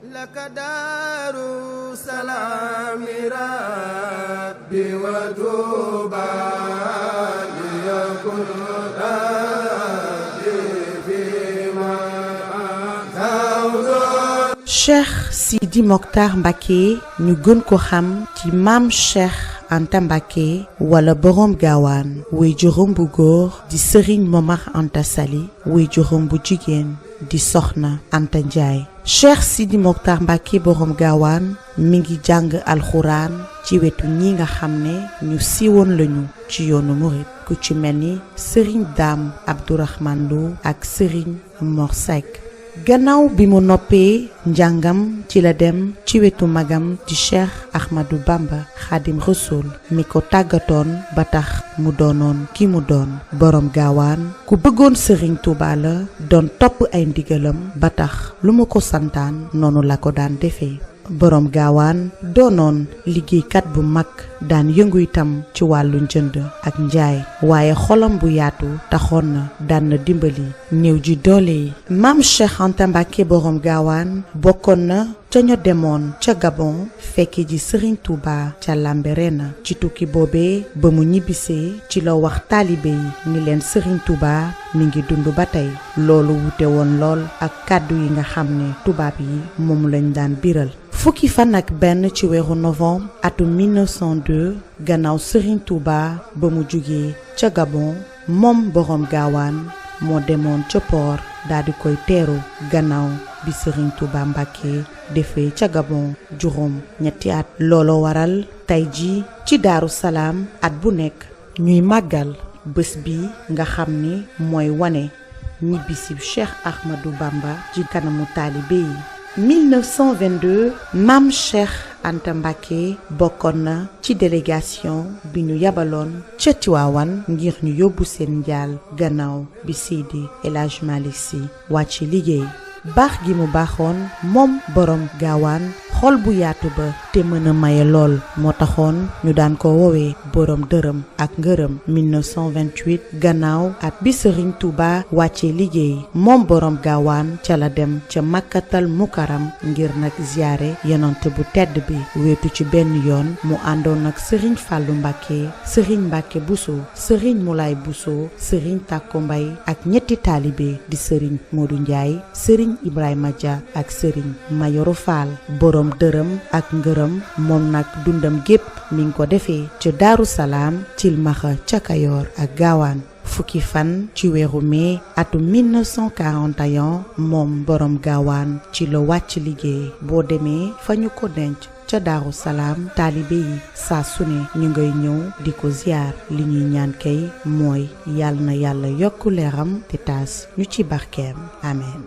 لك دار سلام ربي وتوبى ليكن Cheikh Sidi Mokhtar Mbacké ñu gën ko xam ci maam Cheikh Anta Mbacké wala borom gaawaan way juróom bu góor di Serigne Momar Anta Sali way juróom bu jigéen di Soxna Anta Ndiaye. Cheikh Sidi Mokhtar Mbacké borom gaawaan mi ngi jàng alxuraan ci wetu ñi nga xam ne ñu siiwoon lañu ci yoonu murit ku ci mel ni Serigne Dame Abdourahmane Lo ak Serigne Mor Seck. gannaaw bi mu noppee njàngam ci la dem ci wetu magam di Cheikh Ahmadou Bamba Khadim Rassoul mi ko tàggatoon ba tax mu doonoon ki mu doon borom gaawaan ku bëggoon Serigne Touba la doon topp ay ndigalam ba tax lu mu ko santaan noonu la ko daan defee. borom gaawaan doonoon liggéeykat bu mag daan yëngu itam ci wàllu njënd ak njaay waaye xolam bu yaatu taxoon na daan na dimbali néew ji doole yi. maam Cheikh Anta Mbacké borom gaawaan bokkoon na ca ña demoon ca Gabon fekki ji Serigne Touba ca Lambaréné ci tukki boobee ba mu ñibbisee ci la wax taalibe yi ni leen Serigne Touba mi ngi dund ba tey loolu wute woon lool ak kàddu yi nga xam ne tubaab yi moom lañ daan biral. fukki fan ak benn ci weeru novembre atum 1902 gannaaw Serigne Touba ba mu jugee ca Gabon moom borom gaawaan moo demoon ca port daal di koy teeru gannaaw bi Serigne Touba Mbacké defee ca Gabon juróom ñetti at. looloo waral tey ji ci Daaru Salaam at bu nekk ñuy màggal bés bi nga xam ni mooy wane ñibbisi Cheikh Ahmadou Bamba ci kanamu taalibe yi. 1922 maam Cheikh Anta Mbacké bokkoon na ci délégation bi ñu yabaloon ca Tiwaawan ngir ñu yóbbu seen njaal gannaaw bi Seydi El Hadji Malick Sy wàcc liggéey. baax gi mu baaxoon moom borom gaawaan xol bu yaatu ba te mën a maye lool moo taxoon ñu daan ko woowee borom dërëm ak ngërëm. 1928 gannaaw at bi Serigne Touba wàccee liggéey moom borom gaawaan ca la dem ca Makkatal Mukarram ngir nag ziyaare yonent bu tedd bi weetu ci benn yoon mu àndoon ak Serigne Fallou Mbacké Serigne Mbacké Bousso Serigne Moulay Bousso Serigne Takko Mbaye ak ñetti taalibe di Serigne Modou Ndiaye Serigne Ibrahima Dia ak Serigne Mayoro Fall borom dërëm ak ngërëm moom nag dundam gépp mi ngi ko defee ca Daaru Salaam Cilmaxa ca Kayoor ak Gaawaan. fukki fan ci weeru mai atum 1941 moom borom gaawaan ci la wàcc liggéey. boo demee fa ñu ko denc ca Daaru Salaam taalibe yi saa su ne ñu ngay ñëw di ko ziyaar li ñuy ñaan kay mooy yàlla na yàlla yokk leeram te taas ñu ci barkeem amen.